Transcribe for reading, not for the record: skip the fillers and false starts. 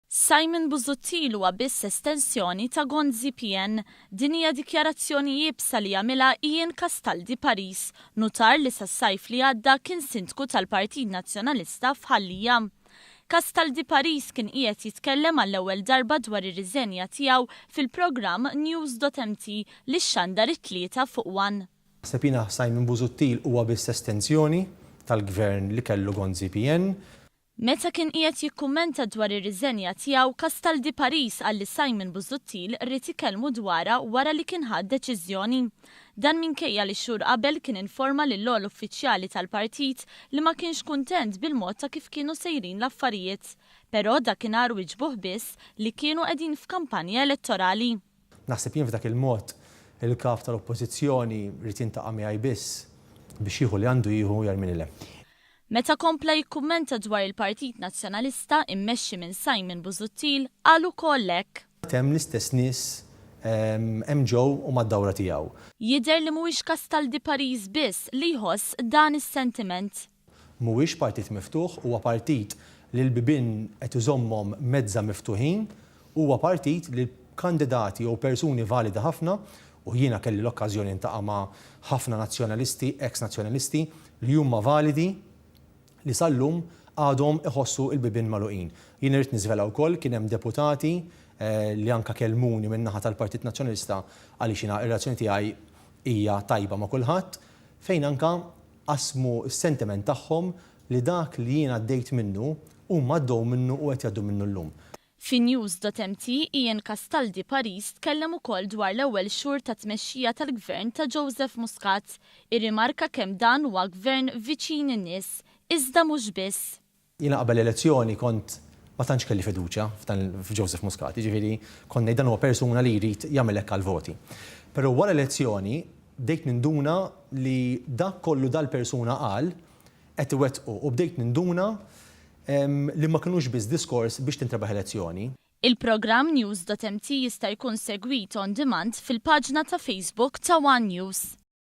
Simon Busuttil huwa biss estensjoni ta' Gonzi PN. Din hija dikjarazzjoni iebsa li għamilha Ian Castaldi Paris, nutar li sas-sajf li għadda kien Sindku tal-Partit Nazzjonalista f'Ħal Lija. Castaldi Paris kien qiegħed jitkellem għall-ewwel darba dwar ir-riżenja tiegħu fil-programm News.mt li xxandar it-Tlieta fuq one. Naħseb jiena Simon Busuttil huwa biss estensjoni tal-Gvern li kellu Gonzi PN. Meta kien qiegħed jikkummenta dwar ir-riżenja tiegħu, Castaldi Paris qal li Simon Busuttil ried ikellmu dwarha wara li kien ħa d-deċiżjoni. Dan minkejja li xhur qabel kien informa lill-ogħla uffiċjali tal-partit li ma kienx kuntent bil-mod ta' kif kienu sejrin l-affarijiet. Però dakinhar wiġbuh biss li kienu qegħdin f'kampanja elettorali. Naħseb jien f'dak il-mod il-Kap tal-Oppożizzjoni ried jiltaqa' miegħi biss biex jieħu li għandu jieħu u jarmini 'l hemm. Meta kompla jikkummenta dwar il-Partit Nazzjonalista immexxi minn Simon Busuttil qal ukoll hekk. Hemm l-istess nies hemm ġew u mad-dawra tiegħu. Jidher li mhuwiex Castaldi Paris biss li jħoss dan is-sentiment. Mhuwiex partit miftuħ, huwa partit li l-bibien qed iżommhom mezza miftuħin, huwa partit li kandidati jew persuni validi ħafna, u jiena kelli l-okkażjoni niltaqa' ma' ħafna nazzjonalisti, ex-nazzjonalisti, li huma validi li sal-lum għadhom iħossu l-bibien magħluqin. Jien irrid niżvela wkoll kien hemm deputati li anke kellmuni min-naħa tal-Partit Nazzjonalista għaliex jiena r-relazzjoni tiegħi hija tajba ma' kulħadd, fejn anke qasmu s-sentiment tagħhom li dak li jien għaddejt minnu huma għaddew minnu u qed jgħaddu minnu llum. Fi News.mt, Ian Castaldi Paris tkellem ukoll dwar l-ewwel xhur ta' tmexxija tal-Gvern ta' Joseph Muscat. Irrimarka kemm dan huwa gvern viċin in-nies, iżda mhux biss. Jiena qabel l-elezzjoni kont ma tantx kelli fiduċja f'dan f'Joseph Muscat, jiġifieri kont ngħid dan huwa persuna li jrid jagħmel hekk għall-voti. Però wara l-elezzjoni bdejt ninduna li dak kollu dal-persuna qal qed iwettqu u bdejt ninduna li ma kinux biss diskors biex tintrebaħ elezzjoni. Il-programm News.mt jista' jkun segwit on demand fil-paġna ta' Facebook ta' one News.